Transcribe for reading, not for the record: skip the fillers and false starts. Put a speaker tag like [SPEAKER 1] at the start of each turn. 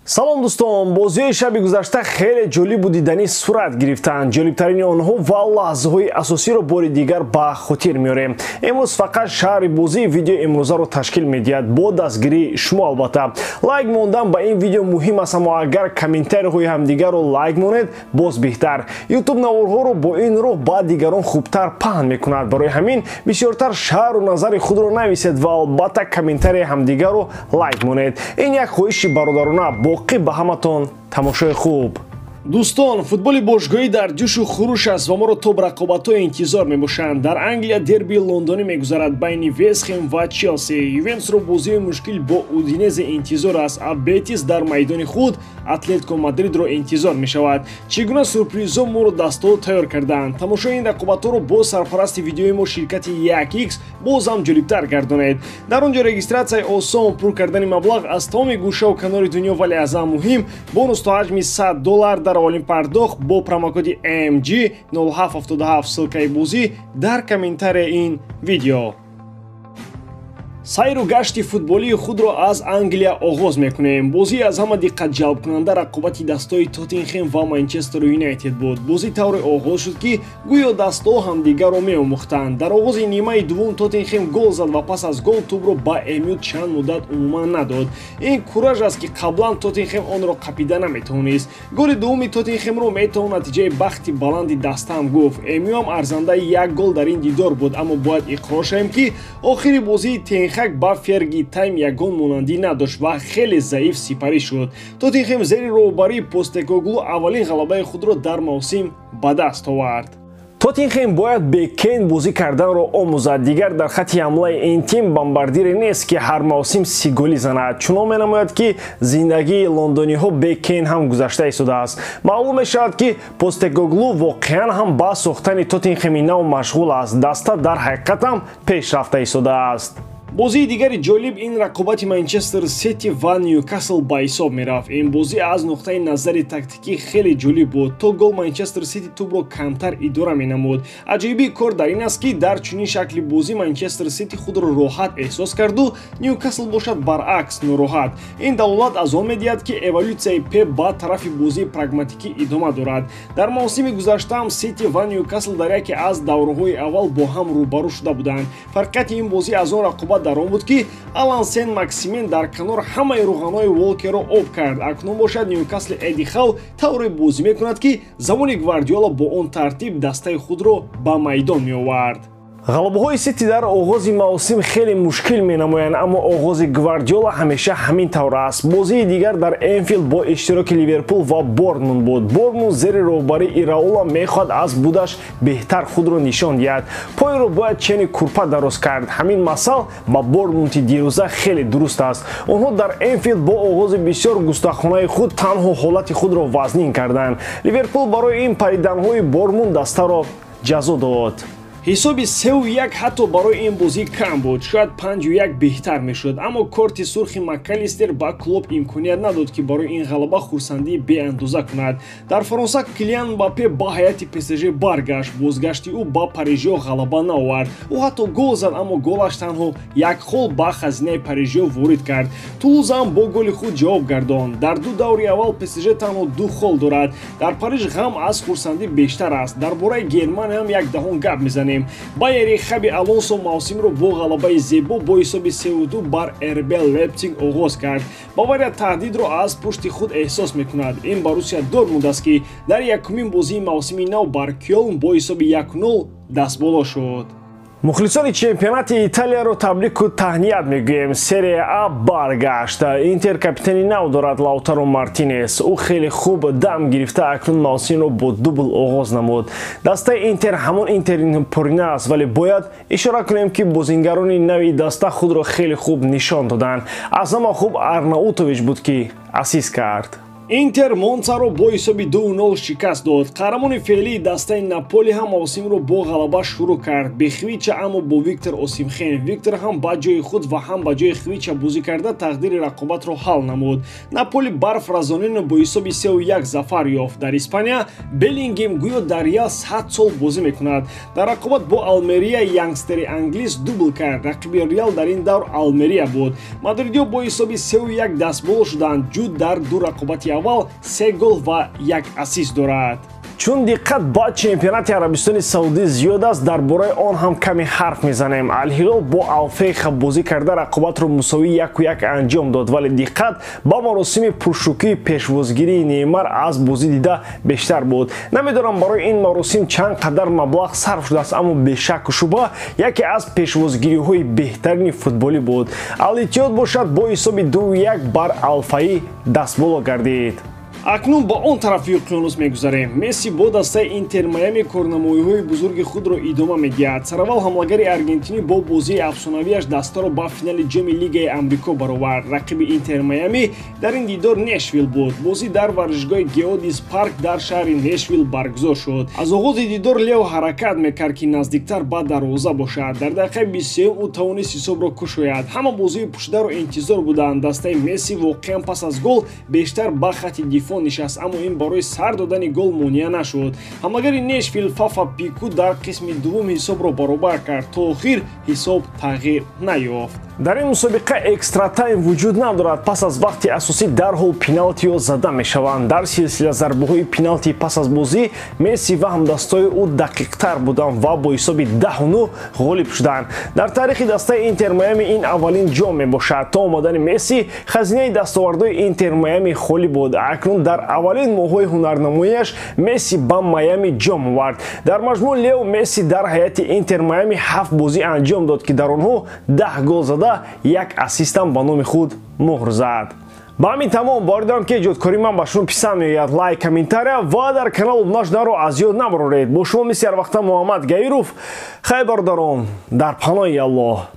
[SPEAKER 1] Салом дӯстон, бозиҳои шаби гузашта хеле ҷолибу диданӣ сурат гирифтанд. Ҷолибтарини онҳо ва лаҳзаҳои асосиро бори дигар ба хотир меорем. Имрӯз фақат шаҳри бозии видео имрӯзаро ташкил медиҳад бо дастгирии шумо. Албатта, лайк мондан ба ин видео муҳим аст, аммо агар комментариҳои ҳамдигарро лайк монед, боз беҳтар. Ютуб наворҳоро бо ин роҳ ба дигарон хубтар паҳн мекунад. Барои ҳамин бисёртар шаҳру назари худро нависед ва албатта комментарияи ҳамдигарро лайк монед. Ин як хоҳиши бародарона. Боқӣ ба ҳаматон тамошои хуб. Дӯстон, футболи бошгоҳӣ дар ҷӯшу хуруш аст ва моро то рақобатҳо интизор мебошанд. Дар Англия дербии лондонӣ мегузарад байни Вестхем ва Челси. Ювентусро бозии мушкил бо Удинезе интизор аст, а Бетис дар майдони худ Атлетико Мадридро интизор мешавад. Чӣ гуна сюрпризҳо моро дастҳо тайёр карданд? Тамошои ин рақобатҳоро бо сарпарасти видеои мо, ширкати 1x, боз ҳам ҷолибтар гардонед. Дар он ҷо регистратсияи осон, пур кардани маблағ аз тамоми гӯшаву канори дунё, вале аз ҳам муҳим бонус то ҳаҷми 100 доллар дар аввалин пардохт бо промокоди MG 0777. Ссылкаи бозӣ дар комментарияи ин видео. Сайру гашти футболии худро аз Англия оғоз мекунем. Бозии аз ҳама диққатҷалбкунанда рақобати дастҳои Тоттенхем ва Манчестер Юнайтед буд. Бозӣ тавре оғоз шуд, ки гӯё дастҳо ҳамдигарро меомӯхтанд. Дар оғози нимаи дуввум Тоттенхем гол зад ва пас аз гол тӯбро ба МЮ чанд муддат умуман надод. Ин кураж аст, ки қаблан Тоттенхем онро қапида наметавонист. Голи дуввуми Тоттенхемро метавон натиҷаи бахти баланди дастаам гуфт. МЮ ҳам арзандаи як гол дар ин дидор буд, аммо бояд иқрор шавем, ки охири бозии Тен Хаг ба Ферги тайм ягон монандӣ надошт ва хеле заиф сипарӣ шуд. Тоттенхем зери роҳбарии Постекоглу аввалин ғалабаи худро дар мавсим ба даст овард. Тоттенхем бояд бе Кейн бозӣ карданро омӯзад. Дигар дар хатти ҳамлаи ин тим бомбардире нест, ки ҳар мавсим 30 голӣ занад. Чунон менамояд, ки зиндагии лондониҳо бе Кейн ҳам гузашта истодааст. Маълум мешавад, ки Постекоглу воқеан ҳам ба сохтани Тоттенхеми нав машғул аст. Даста дар ҳақиқат ҳам пеш рафта истодааст. Бозии дигари ҷолиб ин рақобати Манчестер Сити ва Ньюкасл ба ҳисоб мерафт. Ин бозӣ аз нуқтаи назари тактикӣ хеле ҷолиб буд. То гол Манчестер Сити тӯбро камтар идора менамуд. Аҷоибии кор дар ин аст, ки дар чунин шакли бозӣ Манчестер Сити худро роҳат эҳсос карду Ньюкасл бошад, баръакс, нороҳат. Ин далолат аз он медиҳад, ки эволюсияи Пеп ба тарафи бозии прагматикӣ идома дорад. Дар мавсими гузаштаам Сити ва Ньюкасл дар яке аз давраҳои аввал бо ҳам рӯбарӯ шуда буданд. Фарқияти ин бозӣ аз он рақобат дар он буд, ки Алан Сен Максимен дар канор ҳамаи рӯғанҳои Волкерро об кард. Акнун бошад, Ньюкасли Эдди Хав тавре бозӣ мекунад, ки замони Гвардиола бо он тартиб дастаи худро ба майдон меовард. Ғалабаҳои Сити дар оғози мавсим хеле мушкил менамоянд, аммо оғози Гвардиола ҳамеша ҳамин тавр аст. Бозии дигар дар Энфилд бо иштироки Ливерпул ва Борнмут буд. Борнмут зери роҳбарии Ираола мехоҳад аз будаш беҳтар худро нишон диҳад. Пойро бояд чени курпа дароз кард. Ҳамин масъал ба Борнмути дирӯза хеле дуруст аст. Онҳо дар Энфилд бо оғози бисёр густахонаи худ танҳо ҳолати худро вазнин карданд. Ливерпул барои ин париданҳои Борнмут дастаро ҷазо дод. Ҳисоби 3-1 ҳатто барои ин бозӣ кам буд, шояд 5-1 беҳтар мешуд, аммо корти сурхи Макалистер ба Клуб имконият надод, ки барои ин ғалаба хурсандии беандоза кунад. Дар Фаронса Килиан Мбаппе ба ҳайати ПСЖ баргашт. Бозгашти ӯ ба парижиё ғалаба наовард. Ӯ ҳатто гол зад, аммо голаш танҳо як хол ба хазинаи парижиё ворид кард. Тулуза ҳам бо голи худ ҷавоб гардонд. Дар ду даври аввал ПСЖ танҳо ду хол дорад. Дар Париж ғам аз хурсандӣ бештар аст. Дар бораи Германия ҳам як даҳон гап мезанем. Байери Хаби Алонсо мавсимро бо ғалабаи зебо бо ҳисоби 3-2 бар РБ Лейпсиг оғоз кард. Бавария таҳдидро аз пушти худ эҳсос мекунад. Ин Боруссия Дортмунд аст, ки дар якумин бозии мавсими нав бар Кёлн бо ҳисоби 1-0 дастболо шуд. Мухлисони чемпионати Италияро табрику таҳният мегӯем. Серия А баргашт. Интер капитани нав дорад, Лаутаро Мартинес. Ӯ хеле хуб дам гирифта, акнун мавсимро бо дубл оғоз намуд. Дастаи Интер ҳамон Интери пурина аст, вале бояд ишора кунем, ки бозингарони нави даста худро хеле хуб нишон доданд. Аз ҳама хуб Арнаутович буд, ки ассист кард. Интер Монцаро бо ҳисоби 2-0 шикаст дод. Қаҳрамони феълии дастаи Наполи ҳам мавсимро бо ғалаба шурӯъ кард. Бе Хвича, аммо бо Виктор Осимхен. Виктор ҳам ба ҷои худ ва ҳам ба ҷои Хвича бозӣ карда тақдири рақобатро ҳал намуд. Наполи бар Фразонино бо ҳисоби 3-1 зафар ёфт. Дар Испания Беллингем гӯё дар Реал 100 сол бозӣ мекунад. Дар рақобат бо Алмерия янгстери англис дубл кард. Рақиби Реал дар ин давр Алмерия буд. Мадридиё бо ҳисоби 3-1 дастболо шуданд. Ҷуд дар ду рақобати аввал 3 гол ва 1 ассист дорад. Чун диққат ба чемпионати Арабистони Саудӣ зиёд аст, дар бораи он ҳам каме ҳарф мезанем. Алҳилол бо Алфейха бозӣ карда рақобатро мусовии 1-1 анҷом дод, вале диққат ба маросими пуршукии пешвозгирии Неймар аз бозӣ дида бештар буд. Намедонам, барои ин маросим чанд қадар маблағ сарф шудааст, аммо бешакку шубҳа яке аз пешвозгириҳои беҳтарини футболӣ буд. Ал-Иттиҳод бошад бо ҳисоби 2-1 бар Алфаӣ дастболо гардид. Акнун ба он тарафи уқёнус мегузарем. Месси бо дастаи Интер Майами корнамоиҳои бузурги худро идома медиҳад. Сараввал ҳамлагари аргентинӣ бо бозии афсонавиаш дастаро ба финали ҷоми Лигаи Амрико баровард. Рақиби Интер Майами дар ин дидор Нешвилл буд. Бозӣ дар варзишгоҳи Геодис Парк дар шаҳри Нешвилл баргузор шуд. Аз оғози дидор Лео ҳаракат мекард, ки наздиктар ба дарвоза бошад. Дар дақиқаи 23 ӯ тавонист ҳисобро кушояд. Ҳама бозии пӯшидаро интизор буданд. Дастаи Месси воқеан пас аз гол бештар ба хати дифоъ нишаст, аммо ин барои сар додани гол монеа нашуд. Ҳамлагари Нешвилл Фафа Пику дар қисми дуввум ҳисобро баробар кард. То охир ҳисоб тағйир наёфт. Дар ин мусобиқа экстратайм вуҷуд надорад. Пас аз вақти асосӣ дарҳол пеналти зада мешаванд. Дар силсила зарбаҳои пеналти пас аз бозӣ Месси ва ҳамдастои ӯ дақиқтар буданд ва бо ҳисоби 10-9 ғолиб шуданд. Дар таърихи дастаи Интер Майами ин аввалин ҷом мебошад. То омадани Месси хазинаи дастовардҳои Интер Майами холӣ буд. Акнун дар аввалин моҳҳои ҳунарнамоияш Месси ба Майами ҷом овард. Дар маҷмӯъ Лео Месси дар ҳайати Интер Майами 7 бозӣ анҷом дод, ки дар онҳо 10 гол зада, 1 ассистам ба номи худ муҳр зад. Ба ҳамин тамом. Бовар дорам, ки эҷодкории ман ба шумо писанд меояд. Лайк, комментария ва дар канал обуна шуданро аз ёд набароред. Бо шумо мисли ҳар вақта Муҳаммад Гаиров. Хайр, бародарон, дар паноҳи Аллоҳ.